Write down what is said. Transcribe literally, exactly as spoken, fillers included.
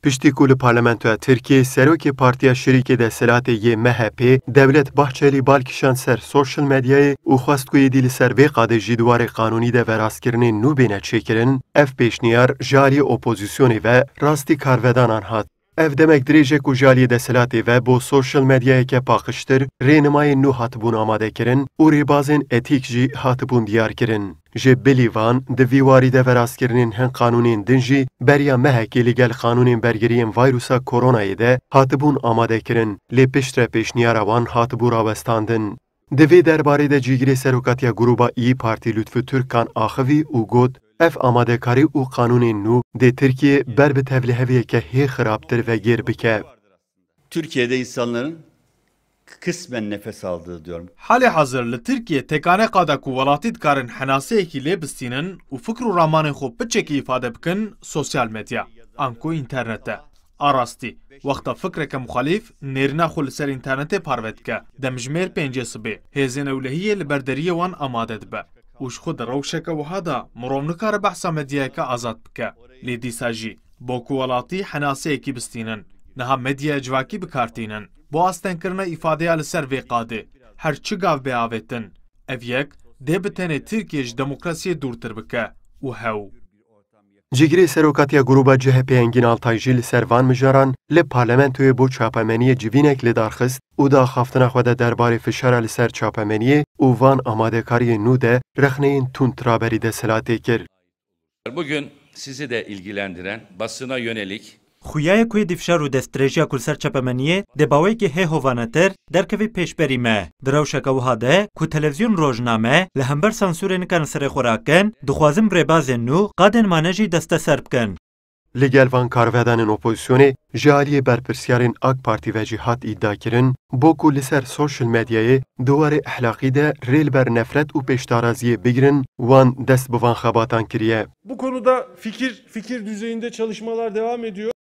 Piştî ku li Parlamentoya Tirkiyê serokê Partiya Şirîkê Desthilatê yê M H P Devlet Bahçelî bal kişand ser sosyal medyayê û xwest ku êdî li ser vê qadê jî di warê qanûnî de verastkirinên nû bêne çêkirin, ev pêşniyar ji aliyê opozisyonê ve rastî karvedanan hat. Ev demek dirêj e ku ji aliyê desthilatê ve bo sosyal medyayeke paqijtir rênimayên nû hatibûn amadekirin û rêbazên etîk jî hatibûn diyarkirin. Ji bilî van, di vî warî de verastkirinên hin qanûnên din jî beriya mehekê li gel qanûnên bergiriyên vayrusa koronayê de hatibûn amadekirin, lê piştre pêşniyara wan hatibû rawestandin. Di vê derbarê de cîgirê serokatiya grûba İYİ Partî Lütfü Türkkan axivî û got, ev amadekarî û qanûnên nû dê Tirkiye ber bi tevliheviyeke hê xirabtir ve gêr bike. Türkiye'de insanların kısmen nefes aldığı diyorum. Halê hazir li Tirkiye tekane qada ku welatî dikarin henaseyekî lê bistînin û fikr û ramanên xwe piçekî îfade bikin sosyal medya, anku înternet e. A rastî, wexta fikreke muxalîf nêrîna xwe li ser înternetê parve dike, demjimêr pêncê sibê, hêzên ewlehiyê li ber deriyê wan amade dibe û ji xwe di rewşeke wiha de mirov nikare behsa medyayeke azad bike. Lê dîsa jî, bo ku welatî henaseyekî bistînin, niha medyaya civakî bi kar tînin. Bo astengkirina îfadeya li ser vê qadê, her çi gav bê avêtin, ev yek dê bi tenê Tirkiye ji demokrasiyê dûrtir bike û hew. Cîgirê serokatiya grûba C H P Engîn Altay jî li ser van mijaran li parlamentoyê bo çapemeniyê civînek li dar xist û di axaftina xwe de derbarê fişara li ser çapemeniyê û van amadekariyên nû de rexneyên tund raberî desthilatê kir. Bugün sizi de ilgilendiren basına yönelik Xuya ye ku êdî fişar û destdirêjiya ku li ser çapemeniyê dê baweyekî hê hovanetir derkeve pêşberî me. Di rewşeke wiha de ku televîzyon, rojname li hember sansûrê nikarin serê xwe rakin, dixwazin bi rêbazên nû qadên mane jî desteser bikin. Li gel van karvedanên opozisyonê ji aliyê berpirsyarên AK Partî ve jî hat îdiakirin, bo ku li ser sosyal medyayê di warê ehlaqî de rê li ber nefret û pêşdaraziyê bigirin, wan dest bi van xebatan kiriye. Bu konuda fikir fikir düzeyinde çalışmalar devam ediyor.